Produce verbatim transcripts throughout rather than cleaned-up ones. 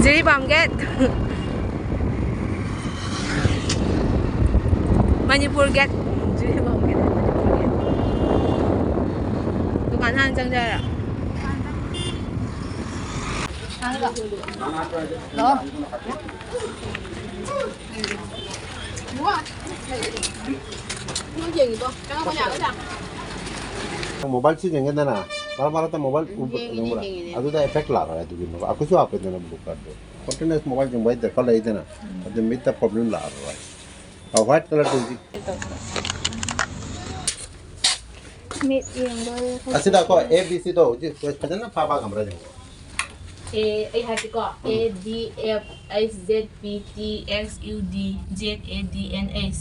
Jiribam gate. Manipur gate. Jiribam gate, Manipur gate. ꯗꯨꯀꯥꯟ ꯍꯥꯟꯅ ꯆꯪꯖꯔ꯫ Hello. ꯅꯪ ꯃꯣꯕꯥꯏꯜ ꯁꯤ ꯌꯦꯡꯒꯦꯗꯅ, ꯃꯔꯛ ꯃꯔꯛꯇ ꯃꯣꯕꯥꯏꯜ ꯎꯕ ꯌꯦꯡꯉꯤꯅꯦ, ꯌꯦꯡꯕ꯭ꯔꯥ? ꯌꯦꯡꯉꯤꯅꯦ꯫ ꯑꯗꯨꯗ effect ꯂꯥꯛꯑꯔꯣꯏ ꯑꯗꯨꯒꯤ ꯃꯣꯕꯥꯏꯜ꯫ ꯑꯩꯈꯣꯏꯁꯨ ꯍꯥꯞꯄꯦꯗꯅ blue card ꯇꯣ꯫ Continuous ꯃꯣꯕꯥꯏꯜ ꯌꯦꯡꯕ ꯍꯥꯏ ꯗꯔꯀꯥꯔ ꯂꯩꯗꯅ, ꯑꯗꯨ ꯃꯤꯠꯇ problem ꯂꯥꯛꯑꯔꯣꯏ꯫ ꯑ, white colour ꯗꯨ ꯍꯧꯖꯤꯛ꯫ ꯃꯤꯠ ꯌꯦꯡꯗꯣꯔꯦ ꯑꯩꯈꯣꯏ꯫ ꯑꯁꯤꯗꯀꯣ A B C ꯗꯣ ꯍꯧꯖꯤꯛ ꯐꯖꯅ ꯐꯥꯕ ꯉꯝꯕ꯭ꯔꯥ ꯌꯦꯡꯉꯣ꯫ ꯑꯦ, ꯑꯩ ꯍꯥꯏꯒꯦꯀꯣ꯫ ꯎꯝ꯫ A D F H Z P T X U D Z A D N H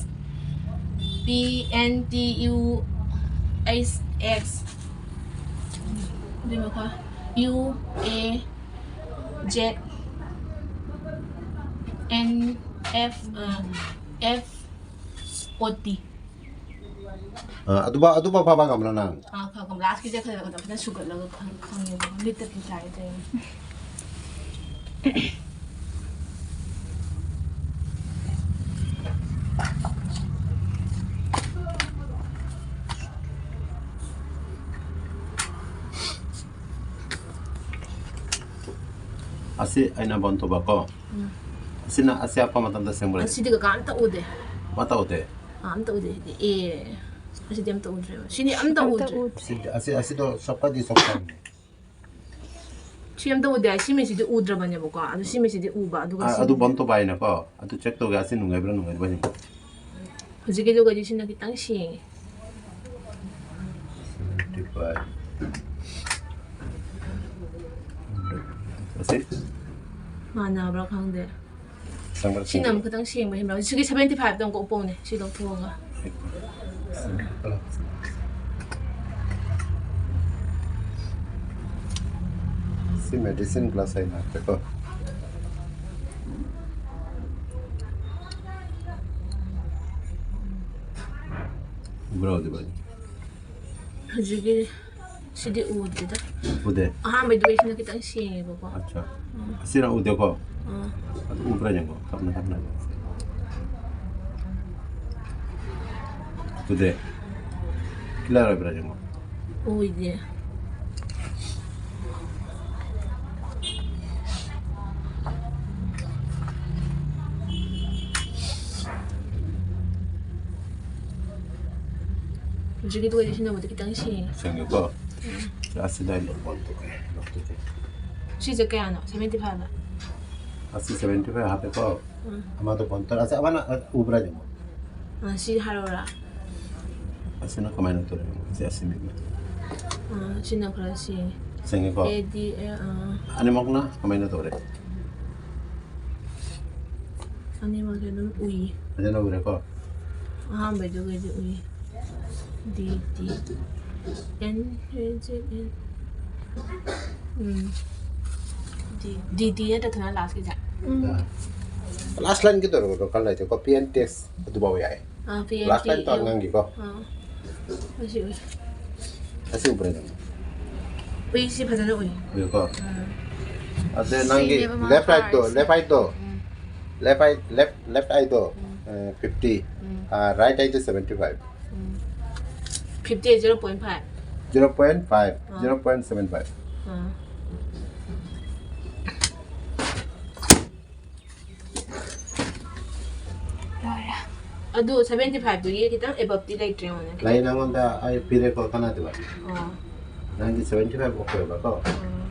P N T U H X, ꯑꯗꯨꯒ U A Z N F, ꯑ, F O T꯫ ꯑ, ꯑꯗꯨꯕ-, ꯑꯗꯨꯕ ꯐꯥꯕ ꯉꯝꯕ꯭ꯔꯥ ꯅꯪ? ꯑꯥ, ꯈꯪ-, ꯈꯪ-, last ꯀꯤꯁꯦ ꯈꯔ ꯈꯔ ꯐꯖꯅ ꯁꯨꯒꯠꯂꯒ ꯈꯪ-, ꯈꯪꯉꯦꯕ꯫ ꯃꯤꯠꯇ ꯄꯤ ꯇꯥꯏ ꯇꯧꯔꯦ꯫ ꯑꯁꯤ ꯑꯩꯅ ꯕꯟ ꯇꯧꯕꯀꯣ꯫ ꯎꯝ꯫ ꯑꯁꯤꯅ, ꯑꯁꯤ ꯍꯥꯞꯄ ꯃꯇꯝꯗ ꯁꯦꯡꯕ꯭ꯔꯥ? ꯑꯁꯤꯗꯤ ꯀꯀꯥ ꯑꯝꯇ ꯎꯗꯦ꯫ ꯑꯃꯠꯇ ꯎꯗꯦ? ꯑꯥ, ꯑꯝꯇ ꯎꯗꯦ꯫ ꯁꯤꯗꯤ ꯑꯦ, ꯑꯁꯤꯗꯤ ꯑꯝꯇ ꯎꯗ꯭ꯔꯦꯕ꯫ ꯁꯤꯗꯤ ꯑꯝꯇ ꯑꯝꯇ ꯎꯗ꯭ꯔꯦ꯫ ꯎꯗ꯭ꯔꯦ꯫ ꯁꯤꯗꯤ, ꯑꯁꯤ, ꯑꯁꯤꯗꯣ ꯁꯣꯛꯄꯗꯤ ꯁꯣꯛꯄꯅꯤ꯫ ꯁꯤ ꯑꯝꯇ ꯎꯗꯦ꯫ ꯁꯤ ꯃꯤꯁꯤꯗꯤ ꯎꯗ꯭ꯔꯕꯅꯦꯕꯀꯣ꯫ ꯑꯗꯨ ꯁꯤ ꯃꯤꯁꯤꯗꯤ ꯎꯕ꯫ ꯑꯗꯨꯒ ꯑꯥ, ꯁꯤ ꯑꯗꯨ ꯃꯤ ꯕꯟ ꯇꯧꯕ ꯍꯥꯏꯅꯀꯣ꯫ ꯑꯗꯨ check ꯇꯧꯒꯦ꯫ ꯑꯁꯤ ꯅꯨꯡꯉꯥꯏꯕ꯭ꯔꯥ ꯅꯨꯡꯉꯥꯏꯇꯕ꯭ꯔꯥ ꯌꯦꯡꯒꯦ꯫ ꯍꯧꯖꯤꯛꯀꯤꯗꯨꯒꯗꯤ ꯁꯤꯅ ꯈꯤꯇꯪ ꯁꯦꯡꯉꯦ꯫ Seventy five. ꯑꯁꯤ? ꯃꯥꯟꯅꯕ꯭ꯔꯥ ꯈꯪꯗꯦ꯫ ꯆꯪꯕ꯭ꯔꯥ ꯁꯤꯅ ꯆꯪꯗꯕ꯭ꯔꯥ? ꯑꯃꯨꯛ ꯈꯤꯇꯪ ꯁꯦꯡꯕ ꯍꯦꯟꯕ꯭ꯔꯥ? ꯁꯤꯒꯤ seventy five ꯇꯣ ꯑꯃꯨꯛ ꯎꯞꯄꯛꯎꯅꯦ, ꯁꯤ ꯂꯧꯊꯣꯛꯑꯒ꯫ ꯁꯤ medicine glass ꯍꯥꯏꯅ ꯍꯥꯏꯐꯦꯠꯀꯣ꯫ ꯎꯕ꯭ꯔꯥ ꯍꯧꯖꯤꯛ ꯐꯥꯎ? ꯍꯧꯖꯤꯛꯀꯤ ꯁꯤꯗꯤ ꯎꯗꯦꯗ꯫ ꯎꯗꯦ? ꯑꯍꯥꯟꯕꯩꯗꯨꯗꯩ ꯁꯤꯅ ꯈꯤꯇꯪ ꯁꯦꯡꯉꯦꯕꯀꯣ꯫ ꯑꯠꯆꯥ꯫ ꯎꯝ꯫ ꯑꯁꯤꯅ ꯎꯗꯦꯀꯣ? ꯑꯥ꯫ ꯑꯗꯨ ꯎꯕ꯭ꯔꯥ ꯌꯦꯡꯉꯣ, ꯇꯞꯅ ꯇꯞꯅ꯫ ꯎꯗꯦ? Clear ꯑꯣꯏꯕ꯭ꯔꯥ ꯌꯦꯡꯉꯣ꯫ ꯎꯗꯦ꯫ ꯍꯧꯖꯤꯛꯀꯤꯗꯨꯒꯗꯤ ꯁꯤꯅꯕꯨꯗꯤ ꯈꯤꯇꯪ ꯁꯦꯡꯉꯦ꯫ ꯁꯦꯡꯉꯦꯀꯣ? ꯎꯝ꯫ ꯑꯁꯤꯗ ꯑꯩ ꯂꯧꯊꯣꯛꯀꯦ, ꯂꯧꯊꯣꯛꯀꯦ꯫ ꯁꯤꯁꯦ ꯀꯌꯥꯅꯣ? Seventy five ꯂ? ꯑꯁꯤ seventy five ꯍꯥꯞꯄꯦꯀꯣ? ꯎꯝ꯫ ꯑꯃꯗꯣ ꯐꯣꯟ ꯇꯧꯔ, ꯑꯁ, ꯑꯃꯅ, ꯑ, ꯎꯕ꯭ꯔꯥ ꯌꯦꯡꯉꯣ꯫ ꯑ, ꯁꯤ ꯍꯥꯏꯔꯛꯑꯣꯔꯥ? ꯑꯁꯤꯅ ꯀꯃꯥꯏꯅ ꯇꯧꯔꯦ? ꯑꯁꯤ, ꯑꯁꯤꯅꯤ꯫ ꯑ, ꯁꯤꯅ ꯈꯔ ꯁꯦꯡꯉꯦ꯫ ꯁꯦꯡꯉꯦꯀꯣ? ꯑꯦ ꯗꯤ ꯑꯦ, ꯑ꯫ ꯑꯅꯤꯃꯛꯅ ꯀꯃꯥꯏꯅ ꯇꯧꯔꯦ? ꯑꯅꯤꯃꯛꯁꯦ ꯑꯗꯨꯝ ꯎꯏ꯫ ꯐꯖꯅ ꯎꯔꯦꯀꯣ? ꯑꯍꯥꯟꯕꯩꯗꯨꯒꯩꯗꯤ ꯎꯏ꯫ D T N A Z N. Um. D, D T ꯅꯠꯇ꯭ꯔ ꯊꯣꯏꯅ last ꯀꯤꯁꯦ? ꯎꯝ꯫ ꯑꯥ꯫ Last line ꯀꯤꯗꯣ ꯗꯔꯀꯥꯔ ꯂꯩꯇꯦꯀꯣ, ꯄꯤ ꯑꯦꯟ ꯇꯦꯛꯁ ꯑꯗꯨꯐꯥꯎ ꯌꯥꯏ꯫ ꯑꯥ, P N T U. Last line ꯇꯣ ꯑꯉꯥꯡꯒꯤꯀꯣ꯫ ꯑꯥ꯫ ꯑꯁꯤ ꯎꯏ꯫ ꯑꯁꯤ ꯎꯕ꯭ꯔꯥ ꯅꯪ? ꯎꯏ, ꯁꯤ ꯐꯖꯅ ꯎꯏ꯫ ꯎꯏꯀꯣ? ꯎꯝ꯫ ꯑꯗꯩ ꯅꯪꯒꯤ ꯁꯤꯅꯦꯕ ꯃꯥ left eye ꯇꯣ, ꯐꯥꯔꯤꯁꯦ꯫ Left eye ꯇꯣ꯫ ꯎꯝ꯫ Left eye, left, left eye ꯗꯣ, ꯎꯝ꯫ ꯑ, fifty, ꯎꯝ꯫ ꯑ, right eye ꯗꯤ seventy five꯫ ꯎꯝ꯫ Fifty ꯍꯥꯏ zero point five꯫ Zero point five, ꯑꯥ꯫ Zero point seven five꯫ ꯑꯥ꯫ ꯂꯣꯏꯔꯦ꯫ ꯑꯗꯨ seventy five ꯇꯨꯒꯤ ꯈꯤꯇꯪ above ꯇꯤ ꯂꯩꯇ꯭ꯔꯦ, ꯌꯦꯡꯉꯣꯅꯦ꯫ ꯂꯩ, ꯅꯪꯉꯣꯟꯗ ꯑꯩ ꯄꯤꯔꯦꯀꯣ, ꯀꯥꯟꯅꯗꯕ꯫ ꯑꯥ꯫ ꯅꯪꯒꯤ seventy five ꯑꯣꯏꯕꯀꯣ꯫ ꯑꯥ꯫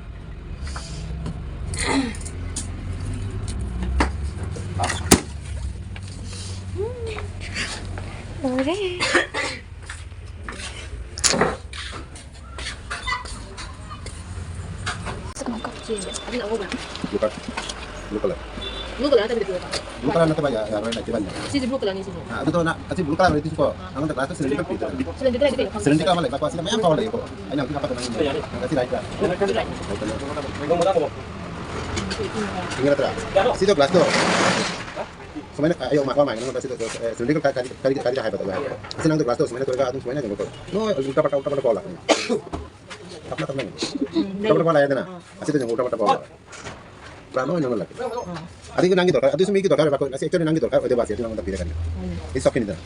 ꯂꯣꯏꯔꯦ꯫ ꯁꯤ ꯀꯃꯥꯏ ꯀꯛ-, ꯁꯤ ꯑꯗꯨꯅ ꯑꯉꯧꯕ꯫ Blue color꯫ Blue color꯫ Blue color ꯅꯠꯇꯕꯤꯗ blue color꯫ Blue color ꯅꯠꯇꯕ ꯌꯥ-, ꯌꯥꯔꯣꯏ, ꯂꯩꯇꯦ ꯕꯟꯗ꯫ ꯁꯤꯁꯦ blue colorꯅꯤ ꯁꯤꯁꯨ꯫ ꯑ, ꯑꯗꯨꯗꯣ ꯅ-, ꯑꯁꯤ blue color ꯑꯣꯏꯗꯣꯏꯁꯤꯀꯣ꯫ ꯑꯥ꯫ ꯅꯉꯣꯟꯗ glassꯇꯣ cylindrical ꯄꯤꯗꯅ꯫ Cylindrical ꯍꯥꯏꯗꯤ ꯀꯩꯅꯣ? Cylindrical ꯑꯃ ꯂꯩꯕꯀꯣ, ꯑꯁꯤꯗ ꯃꯌꯥꯝ ꯐꯥꯎꯕ ꯂꯩꯌꯦꯀꯣ꯫ ꯑꯩꯅ ꯍꯧꯖꯤꯛ ꯍꯥꯞꯄꯗꯣ ꯅꯪ ꯉꯁꯤ right ꯂ? ꯐꯤꯡꯒꯔ ꯅꯠꯇ꯭ꯔꯥ? ꯁꯤꯗꯣ glassꯇꯣ꯫ ꯁꯨꯃꯥꯏꯅ, ꯑ, ꯑꯌꯣ, ꯃꯥ, ꯃꯥ, ꯃꯥ, ꯅꯉꯣꯟꯗ ꯁꯤꯗ, ꯑ, cylindrical ꯀꯥꯏ-, ꯀꯥꯏ-, ꯀꯥꯏꯗ ꯍꯥꯏꯕꯗꯣ꯫ ꯑꯁꯤ ꯅꯪꯗꯣ glassꯇꯣ ꯁꯨꯃꯥꯏꯅ ꯇꯧꯔꯒ ꯑꯗꯨꯝ ꯁꯨꯃꯥꯏꯅ ꯀꯩꯅꯣ ꯇꯧ꯫ ꯅꯣ, ꯎꯜꯇꯥ ꯄꯜꯇꯥ, ꯎꯜꯇꯥ ꯄꯜꯇꯥ ꯀꯣꯜꯂ꯫ ꯇꯞꯅ ꯇꯞꯅ ꯌꯦꯡꯉꯣ꯫ ꯎꯝ, ꯇꯞꯅ ꯇꯞꯅ ꯂꯥꯛꯑꯦꯗꯅ꯫ ꯑꯥ꯫ ꯑꯁꯤꯗ ꯌꯦꯡꯉꯣ, ꯇꯞꯅ ꯇꯞꯅ ꯄꯥꯎ ꯂꯥꯛꯑꯦ꯫ ꯄꯨꯔꯥ ꯂꯣꯏ ꯅꯪꯍꯜꯂꯛꯀꯦ꯫ ꯑꯥ꯫ ꯑꯗꯨꯗꯤ ꯅꯪꯒꯤ ꯗꯔꯀꯥꯔ, ꯑꯗꯨꯁꯨ ꯃꯤꯒꯤ ꯗꯔꯀꯥꯔ ꯑꯣꯏꯕ, ꯑꯁꯤ ꯑꯦꯛꯆꯨꯋꯦꯂꯤ ꯅꯪꯒꯤ ꯗꯔꯀꯥꯔ ꯑꯣꯏꯗꯣꯏꯕ, ꯑꯁꯤ ꯑꯗꯨ ꯅꯪꯉꯣꯟꯗ ꯄꯤꯔꯛꯀꯅꯤ꯫ ꯎꯝ꯫ ꯏꯁ ꯁꯣꯐꯤꯅꯤꯗꯅ꯫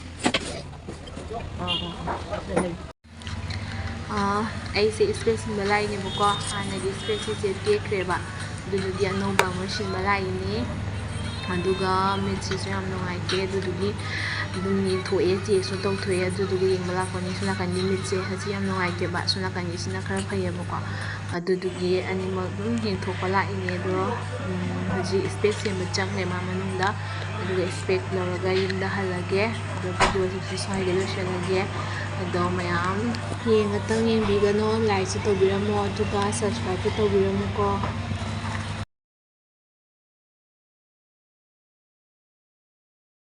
ꯑꯥ, ꯑꯥ, ꯑꯥ꯫ ꯑꯥ, ꯑꯩꯁꯦ ꯏꯁꯄꯦꯛ ꯁꯤꯟꯕ ꯂꯥꯛꯏꯅꯦꯕꯀꯣ꯫ ꯍꯥꯟꯅꯒꯤ ꯏꯁꯄꯦꯛꯁꯤꯡꯁꯦ ꯇꯦꯛꯈ꯭ꯔꯦꯕ, ꯑꯗꯨꯗꯨꯒꯤ ꯑꯅꯧꯕ ꯑꯃ ꯁꯤꯟꯕ ꯂꯥꯛꯏꯅꯦ꯫ ꯑꯗꯨꯒ ꯃꯤꯠꯁꯤꯁꯨ ꯌꯥꯝ ꯅꯨꯡꯉꯥꯏꯇꯦ, ꯑꯗꯨꯗꯨꯒꯤ ꯑꯗꯨꯝ ꯌꯦꯡꯊꯣꯛꯑꯦ, ꯇꯦꯁꯁꯨ ꯇꯧꯊꯣꯛꯑꯦ, ꯑꯗꯨꯗꯨꯒ ꯌꯦꯡꯕ ꯂꯥꯛꯄꯅꯤ꯫ ꯁꯣꯝ ꯅꯥꯀꯟꯒꯤ ꯃꯤꯠꯁꯦ ꯑꯁꯤ ꯌꯥꯝ ꯅꯨꯡꯉꯥꯏꯇꯦꯕ, ꯁꯣꯝ ꯅꯥꯀꯟꯒꯤꯁꯤꯅ ꯈꯔ ꯐꯩꯌꯦꯕꯀꯣ꯫ ꯑꯗꯨꯗꯨꯒꯤ ꯑꯅꯤꯃꯛ ꯑꯗꯨꯝ ꯌꯦꯡꯊꯣꯛꯄ ꯂꯥꯛꯏꯅꯦ꯫ ꯑꯗꯣ, ꯎꯝ, ꯍꯧꯖꯤꯛ ꯏꯁꯄꯦꯛ ꯁꯦꯝꯕ ꯆꯪꯉꯦ ꯃꯥ ꯃꯅꯨꯡꯗ, ꯑꯗꯨꯒ ꯏꯁꯄꯦꯛ ꯂꯧꯔꯒ ꯌꯨꯝꯗ ꯍꯜꯂꯒꯦ꯫ ꯑꯗꯣ ꯚꯤꯗꯤꯑꯣꯁꯤꯁꯨ ꯁ꯭ꯋꯥꯏꯗ ꯂꯣꯏꯁꯤꯜꯂꯒꯦ꯫ ꯑꯗꯣ ꯃꯌꯥꯝ ꯌꯦꯡꯉꯇꯪ ꯌꯦꯡꯕꯤꯒꯅꯣ, ꯂꯥꯏꯛꯁꯨ ꯇꯧꯕꯤꯔꯝꯃꯣ, ꯑꯗꯨꯒ ꯁꯕꯁꯀ꯭ꯔꯥꯏꯕꯁꯨ ꯇꯧꯕꯤꯔꯝꯃꯨꯀꯣ꯫